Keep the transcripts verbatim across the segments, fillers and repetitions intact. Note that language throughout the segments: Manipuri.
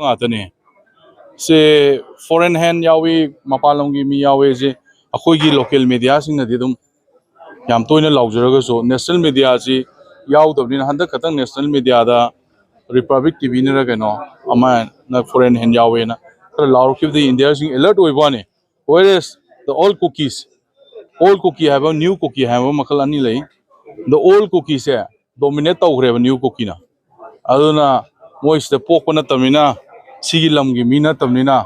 ꯉꯥꯛꯇꯅꯦ꯫ ꯁꯦ foreign hand ꯌꯥꯎꯏ, ꯃꯄꯥꯟ ꯂꯝꯒꯤ ꯃꯤ ꯌꯥꯎꯏ꯫ ꯁꯦ ꯑꯩꯈꯣꯏꯒꯤ local mediaꯁꯤꯡꯅꯗꯤ ꯑꯗꯨꯝ ꯌꯥꯝ ꯇꯣꯏꯅ ꯂꯥꯎꯖꯔꯒꯁꯨ, national mediaꯁꯤ ꯌꯥꯎꯗꯕꯅꯤꯅ, ꯍꯟꯗꯛ ꯈꯛꯇꯪ national mediaꯗ Republic TVꯅꯔ ꯀꯩꯅꯣ ꯑꯃꯅ foreign hand ꯌꯥꯎꯋꯦꯅ ꯈꯔ ꯂꯥꯎꯔꯛꯈꯤꯕꯗꯒꯤ Indiaꯁꯤꯡ alert ꯑꯣꯏꯕ ꯋꯥꯅꯤ꯫ Whereas the old Kukis, old Kuki ꯍꯥꯏꯕ, new Kuki ꯍꯥꯏꯕ ꯃꯈꯜ ꯑꯅꯤ ꯂꯩ꯫ The old Kukiꯁꯦ dominate ꯇꯧꯈ꯭ꯔꯦꯕ new Kukiꯅ꯫ ꯑꯗꯨꯅ ꯃꯣꯏ ꯁꯤꯗ ꯄꯣꯛꯄ ꯅꯠꯇꯕꯅꯤꯅ, ꯁꯤꯒꯤ ꯂꯝꯒꯤ ꯃꯤ ꯅꯠꯇꯕꯅꯤꯅ,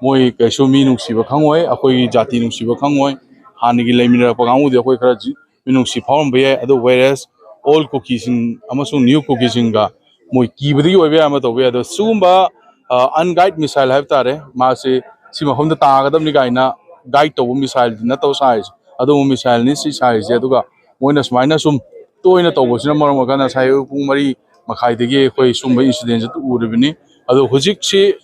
ꯃꯣꯏ ꯀꯩꯁꯨ ꯃꯤ ꯅꯨꯡꯁꯤꯕ ꯈꯪꯉꯣꯏ, ꯑꯩꯈꯣꯏꯒꯤ ꯖꯥꯇꯤ ꯅꯨꯡꯁꯤꯕ ꯈꯪꯉꯣꯏ꯫ ꯍꯥꯟꯅꯒꯤ ꯂꯩꯃꯤꯟꯅꯔꯛꯄ ꯀꯥꯡꯕꯨꯗꯤ ꯑꯩꯈꯣꯏ ꯈꯔ ꯖꯤ-, ꯃꯤꯅꯨꯡꯁꯤ ꯐꯥꯎꯔꯝꯕ ꯌꯥꯏ꯫ ꯑꯗꯨ whereas old Kukiꯁꯤꯡ ꯑꯃꯁꯨꯡ new Kukiꯁꯤꯡꯒ ꯃꯣꯏ ꯀꯤꯕꯗꯒꯤ ꯑꯣꯏꯕ ꯌꯥꯏ, ꯑꯃ ꯇꯧꯕ ꯌꯥꯏ꯫ ꯑꯗꯣ ꯁꯤꯒꯨꯝꯕ unguide missile ꯍꯥꯏꯕ ꯇꯥꯔꯦ, ꯃꯥꯁꯤ ꯁꯤ ꯃꯐꯝꯗ ꯇꯥꯒꯗꯕꯅꯤ ꯀꯥꯏꯅ guide ꯇꯧꯕ missileꯗꯤ ꯅꯠꯇꯕ ꯁꯥꯏꯁꯦ, ꯑꯗꯨꯒꯨꯝꯕ missileꯅꯤ ꯁꯤ ꯁꯥꯏꯁꯦ꯫ ꯑꯗꯨꯒ ꯃꯣꯏꯅ ꯁꯨꯃꯥꯏꯅ ꯁꯨꯝ ꯇꯣꯏꯅ ꯇꯧꯕꯁꯤꯅ ꯃꯔꯝ ꯑꯣꯏꯔꯀꯥꯟꯗ ꯉꯁꯥꯏ ꯑꯌꯨꯛ ꯄꯨꯡ ꯃꯔꯤ ꯃꯈꯥꯏꯗꯒꯤ ꯑꯩꯈꯣꯏ ꯁꯨꯝꯕ incidentꯁꯦ ꯎꯔꯤꯕꯅꯤ꯫ ꯑꯗꯣ ꯍꯧꯖꯤꯛꯁꯤ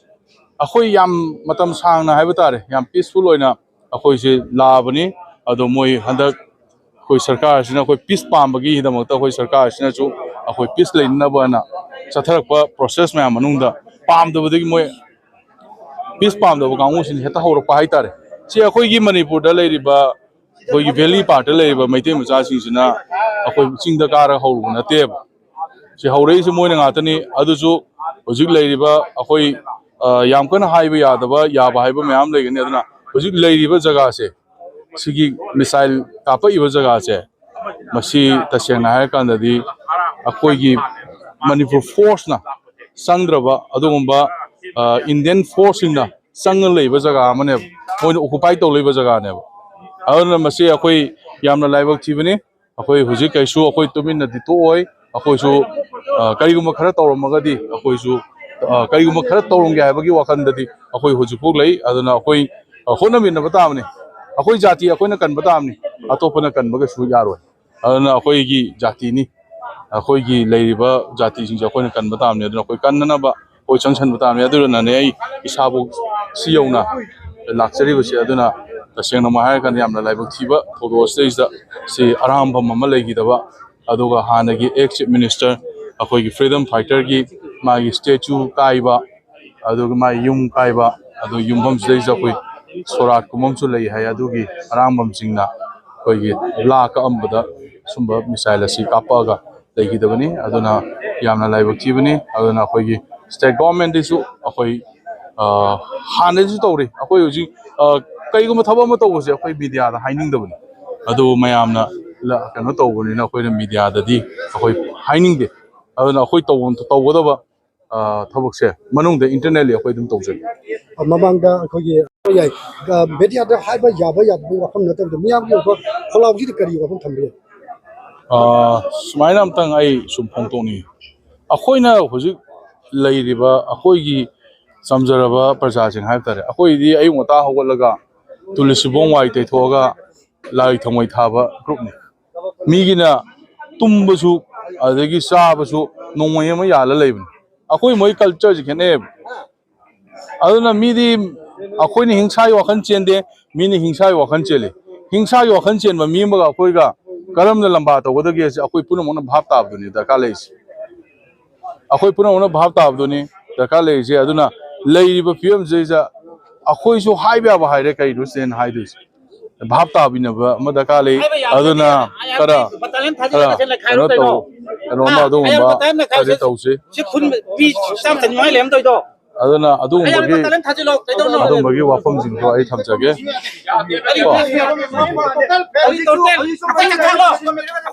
ꯑꯩꯈꯣꯏ ꯌꯥꯝ ꯃꯇꯝ ꯁꯥꯡꯅ ꯍꯥꯏꯕ ꯇꯥꯔꯦ, ꯌꯥꯝ peaceful ꯑꯣꯏꯅ ꯑꯩꯈꯣꯏꯁꯦ ꯂꯥꯛꯑꯕꯅꯤ꯫ ꯑꯗꯣ ꯃꯣꯏ ꯍꯟꯗꯛ ꯑꯩꯈꯣꯏ ꯁꯔꯀꯥꯔꯁꯤꯅ ꯑꯩꯈꯣꯏ peace ꯄꯥꯝꯕꯒꯤꯗꯃꯛꯇ ꯑꯩꯈꯣꯏ ꯁꯔꯀꯥꯔꯁꯤꯅꯁꯨ ꯑꯩꯈꯣꯏ peace ꯂꯩꯅꯅꯕꯅ ꯆꯠꯊꯔꯛꯄ process ꯃꯌꯥꯝ ꯃꯅꯨꯡꯗ ꯄꯥꯝꯗꯕꯗꯒꯤ ꯃꯣꯏ peace ꯄꯥꯝꯗꯕ ꯀꯥꯡꯕꯨꯁꯤꯅ ꯍꯦꯛꯇ ꯍꯧꯔꯛꯄ ꯍꯥꯏꯇꯥꯔꯦ꯫ ꯁꯤ ꯑꯩꯈꯣꯏꯒꯤ ꯃꯅꯤꯄꯨꯔꯗ ꯂꯩꯔꯤꯕ, ꯑꯩꯈꯣꯏꯒꯤ valley partꯇ ꯂꯩꯔꯤꯕ ꯃꯩꯇꯩ ꯃꯆꯥꯁꯤꯡꯁꯤꯅ ꯑꯩꯈꯣꯏ ꯆꯤꯡꯗ ꯀꯥꯔꯒ ꯍꯧꯔꯨꯕ ꯅꯠꯇꯦꯕ꯫ ꯁꯤ ꯍꯧꯔꯛꯏꯁꯦ ꯃꯣꯏꯅ ꯉꯥꯛꯇꯅꯤ꯫ ꯑꯗꯨꯁꯨ ꯍꯧꯖꯤꯛ ꯂꯩꯔꯤꯕ ꯑꯩꯈꯣꯏ, ꯑ, ꯌꯥꯝ ꯀꯟꯅ ꯍꯥꯏꯕ ꯌꯥꯗꯕ, ꯌꯥꯕ ꯍꯥꯏꯕ ꯃꯌꯥꯝ ꯂꯩꯒꯅꯤ꯫ ꯑꯗꯨꯅ ꯍꯧꯖꯤꯛ ꯂꯩꯔꯤꯕ ꯖꯒꯥꯁꯦ, ꯁꯤꯒꯤ missile ꯀꯥꯞꯄꯛꯏꯕ ꯖꯒꯥꯁꯦ, ꯃꯁꯤ ꯇꯁꯦꯡꯅ ꯍꯥꯏꯔꯀꯥꯟꯗꯗꯤ ꯑꯩꯈꯣꯏꯒꯤ ꯃꯅꯤꯄꯨꯔ forceꯅ ꯆꯪꯗ꯭ꯔꯕ ꯑꯗꯨꯒꯨꯝꯕ, ꯑ, Indian forceꯁꯤꯡꯅ ꯆꯪꯉ ꯂꯩꯕ ꯖꯒꯥ ꯑꯃꯅꯦꯕ, ꯃꯣꯏꯅ occupy ꯇꯧ ꯂꯩꯕ ꯖꯒꯥꯅꯦꯕ꯫ ꯑꯗꯨꯅ ꯃꯁꯤ ꯑꯩꯈꯣꯏ ꯌꯥꯝꯅ ꯂꯥꯏꯕꯛ ꯊꯤꯕꯅꯤ꯫ ꯑꯩꯈꯣꯏ ꯍꯧꯖꯤꯛ ꯀꯩꯁꯨ ꯑꯩꯈꯣꯏ ꯇꯨꯃꯤꯟꯅꯗꯤ ꯇꯣꯛꯑꯣꯏ꯫ ꯑꯩꯈꯣꯏꯁꯨ, ꯑ, ꯀꯔꯤꯒꯨꯝꯕ ꯈꯔ ꯇꯧꯔꯝꯃꯒꯗꯤ ꯑꯩꯈꯣꯏꯁꯨ, ꯑ, ꯀꯔꯤꯒꯨꯝꯕ ꯈꯔ ꯇꯧꯔꯝꯒꯦ ꯍꯥꯏꯕꯒꯤ ꯋꯥꯈꯜꯗꯗꯤ ꯑꯩꯈꯣꯏ ꯍꯧꯖꯤꯛꯐꯥꯎ ꯂꯩ꯫ ꯑꯗꯨꯅ ꯑꯩꯈꯣꯏ, ꯑ, ꯍꯣꯠꯅꯃꯤꯟꯅꯕ ꯇꯥꯕꯅꯤ꯫ ꯑꯩꯈꯣꯏ ꯖꯥꯇꯤ ꯑꯩꯈꯣꯏꯅ ꯀꯟꯕ ꯇꯥꯕꯅꯤ, ꯑꯇꯣꯞꯄꯅ ꯀꯟꯕ ꯀꯩꯁꯨ ꯌꯥꯔꯣꯏ꯫ ꯑꯗꯨꯅ ꯑꯩꯈꯣꯏꯒꯤ ꯖꯥꯇꯤꯅꯤ, ꯑꯩꯈꯣꯏꯒꯤ ꯂꯩꯔꯤꯕ ꯖꯥꯇꯤꯁꯤꯡꯁꯦ ꯑꯩꯈꯣꯏꯅ ꯀꯟꯕ ꯇꯥꯕꯅꯤ꯫ ꯑꯗꯨꯅ ꯑꯩꯈꯣꯏ ꯀꯟꯅꯅꯕ ꯑꯩꯈꯣꯏ ꯆꯪꯁꯟꯕ ꯇꯥꯕꯅꯤ꯫ ꯑꯗꯨꯅꯅꯦ ꯑꯩ ꯏꯁꯥꯕꯨ ꯁꯤ ꯌꯧꯅ ꯂꯥꯛꯆꯔꯤꯕꯁꯦ꯫ ꯑꯗꯨꯅ ꯇꯁꯦꯡꯅꯃꯛ ꯍꯥꯏꯔꯀꯥꯟꯗ ꯌꯥꯝꯅ ꯂꯥꯏꯕꯛ ꯊꯤꯕ ꯊꯧꯗꯣꯛ ꯑꯁꯤꯗꯩꯁꯤꯗ ꯁꯤ ꯑꯔꯥꯝꯕꯝ ꯑꯃ ꯂꯩꯈꯤꯗꯕ, ꯑꯗꯨꯒ ꯍꯥꯟꯅꯒꯤ ex Chief Minister, ꯑꯩꯈꯣꯏꯒꯤ freedom fighterꯒꯤ ꯃꯥꯒꯤ ꯁ꯭ꯇꯦꯆꯨ ꯀꯥꯏꯕ, ꯑꯗꯨꯒ ꯃꯥꯒꯤ ꯌꯨꯝ ꯀꯥꯏꯕ, ꯑꯗꯨ ꯌꯨꯝꯐꯝꯁꯤꯗꯩꯁꯨ ꯑꯩꯈꯣꯏ ꯁꯣꯔꯥꯠꯀꯨꯝꯕ ꯑꯃꯁꯨ ꯂꯩ ꯍꯥꯏ꯫ ꯑꯗꯨꯒꯤ ꯑꯔꯥꯡꯕꯝꯁꯤꯡꯅ ꯑꯩꯈꯣꯏꯒꯤ ꯂꯥ ꯀꯛꯑꯝꯕꯗ ꯁꯨꯝꯕ ꯃꯤꯁꯥꯏꯜ ꯑꯁꯤ ꯀꯥꯞꯄꯛꯑꯒ ꯂꯩꯈꯤꯗꯕꯅꯤ꯫ ꯑꯗꯨꯅ ꯌꯥꯝꯅ ꯂꯥꯏꯕꯛ ꯊꯤꯕꯅꯤ꯫ ꯑꯗꯨꯅ ꯑꯩꯈꯣꯏꯒꯤ ꯁ꯭ꯇꯦꯠ ꯒꯣꯔꯃꯦꯟꯗꯁꯨ ꯑꯩꯈꯣꯏ, ꯑ, ꯍꯥꯟꯅꯗꯩꯁꯨ ꯇꯧꯔꯤ꯫ ꯑꯩꯈꯣꯏ ꯍꯧꯖꯤꯛ, ꯑ, ꯀꯩꯒꯨꯝꯕ ꯊꯕꯛ ꯑꯃ ꯇꯧꯕꯁꯦ ꯑꯩꯈꯣꯏ ꯃꯤꯗꯤꯌꯥꯗ ꯍꯥꯏꯅꯤꯡꯗꯕꯅꯤ꯫ ꯑꯗꯨꯕꯨ ꯃꯌꯥꯝꯅ ꯂ-, ꯀꯩꯅꯣ ꯇꯧꯕꯅꯤꯅ ꯑꯩꯈꯣꯏꯅ ꯃꯤꯗꯤꯌꯥꯗꯗꯤ ꯑꯩꯈꯣꯏ ꯍꯥꯏꯅꯤꯡꯗꯦ꯫ ꯑꯗꯨꯅ ꯑꯩꯈꯣꯏ ꯇꯧꯐꯝ ꯇꯧꯒꯗꯕ, ꯑ, ꯊꯕꯛꯁꯦ ꯃꯅꯨꯡꯗ ꯏꯟꯇꯔꯅꯦꯜꯂꯤ ꯑꯩꯈꯣꯏ ꯑꯗꯨꯝ ꯇꯧꯖꯒꯦ꯫ ꯃꯃꯥꯡꯗ ꯑꯩꯈꯣꯏꯒꯤ ꯌꯥꯏ, ꯑ, ꯃꯦꯗꯤꯌꯥꯗ ꯍꯥꯏꯕ ꯌꯥꯕ ꯌꯥꯗꯕꯒꯤ ꯋꯥꯐꯝ ꯅꯠꯇꯕꯤꯗ ꯃꯤꯌꯥꯝꯒꯤ ꯑꯣꯏꯕ ꯈꯣꯜꯂꯥꯎꯁꯤꯗ ꯀꯔꯤ ꯋꯥꯐꯝ ꯊꯝꯕ ꯌꯥꯏ? ꯑ, ꯁꯨꯃꯥꯏꯅ ꯑꯝꯇꯪ ꯑꯩ ꯁꯨꯝ ꯐꯣꯡꯗꯣꯛꯅꯤꯡꯉꯤ꯫ ꯑꯩꯈꯣꯏꯅ ꯍꯧꯖꯤꯛ ꯂꯩꯔꯤꯕ ꯑꯩꯈꯣꯏꯒꯤ ꯆꯝꯖꯔꯕ ꯄ꯭ꯔꯖꯥꯁꯤꯡ ꯍꯥꯏꯕ ꯇꯥꯔꯦ, ꯑꯩꯈꯣꯏꯗꯤ ꯑꯌꯨꯛ ꯉꯟꯇꯥ ꯍꯧꯒꯠꯂꯒ ꯇꯨꯜꯂꯤ ꯁꯤꯕꯣꯡ ꯋꯥꯏ ꯇꯩꯊꯣꯛꯑꯒ ꯂꯥꯏ ꯊꯥꯎꯃꯩ ꯊꯥꯕ ꯒ꯭ꯔꯨꯞꯅꯤ꯫ ꯃꯤꯒꯤꯅ ꯇꯨꯝꯕꯁꯨ ꯑꯗꯒꯤ ꯆꯥꯕꯁꯨ ꯅꯣꯡꯃꯩ ꯑꯃ ꯌꯥꯜꯂ ꯂꯩꯕꯅꯤ꯫ ꯑꯩꯈꯣꯏ ꯃꯣꯏ ꯀꯜꯆꯔꯁꯤ ꯈꯦꯠꯅꯩꯌꯦꯕ꯫ ꯑꯗꯨꯅ ꯃꯤꯗꯤ ꯑꯩꯈꯣꯏꯅ ꯍꯤꯡꯁꯥꯒꯤ ꯋꯥꯈꯜ ꯆꯦꯟꯗꯦ, ꯃꯤꯅ ꯍꯤꯡꯁꯥꯒꯤ ꯋꯥꯈꯜ ꯆꯦꯜꯂꯤ꯫ ꯍꯤꯡꯁꯥꯒꯤ ꯋꯥꯈꯜ ꯆꯦꯟꯕ ꯃꯤ ꯑꯃꯒ ꯑꯩꯈꯣꯏꯒ ꯀꯔꯝꯅ ꯂꯝꯕꯥ ꯇꯧꯒꯗꯒꯦ ꯍꯥꯏꯁꯦ ꯑꯩꯈꯣꯏ ꯄꯨꯝꯅꯃꯛꯅ ꯚꯥꯞ ꯇꯥꯕꯗꯨꯅꯤ ꯗꯔꯀꯥꯔ ꯂꯩꯔꯤꯁꯦ꯫ ꯑꯩꯈꯣꯏ ꯄꯨꯝꯅꯃꯛꯅ ꯚꯥꯞ ꯇꯥꯕꯗꯨꯅꯤ ꯗꯔꯀꯥꯔ ꯂꯩꯔꯤꯁꯦ꯫ ꯑꯗꯨꯅ ꯂꯩꯔꯤꯕ ꯐꯤꯕꯝꯁꯤꯗꯩꯗ ꯑꯩꯈꯣꯏꯁꯨ ꯍꯥꯏꯕ ꯌꯥꯕ ꯍꯥꯏꯔꯦ, ꯀꯩꯅꯣ ꯁꯤꯗ ꯑꯩꯅ ꯍꯥꯏꯗꯣꯏꯁꯦ꯫ ꯚꯥꯞ ꯇꯥꯕꯤꯅꯕ ꯑꯃ ꯗꯔꯀꯥꯔ ꯂꯩ꯫ ꯑꯗꯨꯅ ꯈꯔ, ꯈꯔ ꯀꯩꯅꯣ ꯇꯧ, ꯀꯩꯅꯣꯝꯃ ꯑꯗꯨꯒꯨꯝꯕ ꯈꯔꯗꯤ ꯇꯧꯁꯤ꯫ ꯑꯗꯨꯅ ꯑꯗꯨꯒꯨꯝꯕꯒꯤ, ꯑꯗꯨꯒꯨꯝꯕꯒꯤ ꯋꯥꯐꯝꯁꯤꯡꯗꯣ ꯑꯩ ꯊꯝꯖꯒꯦ꯫ ꯀꯣ꯫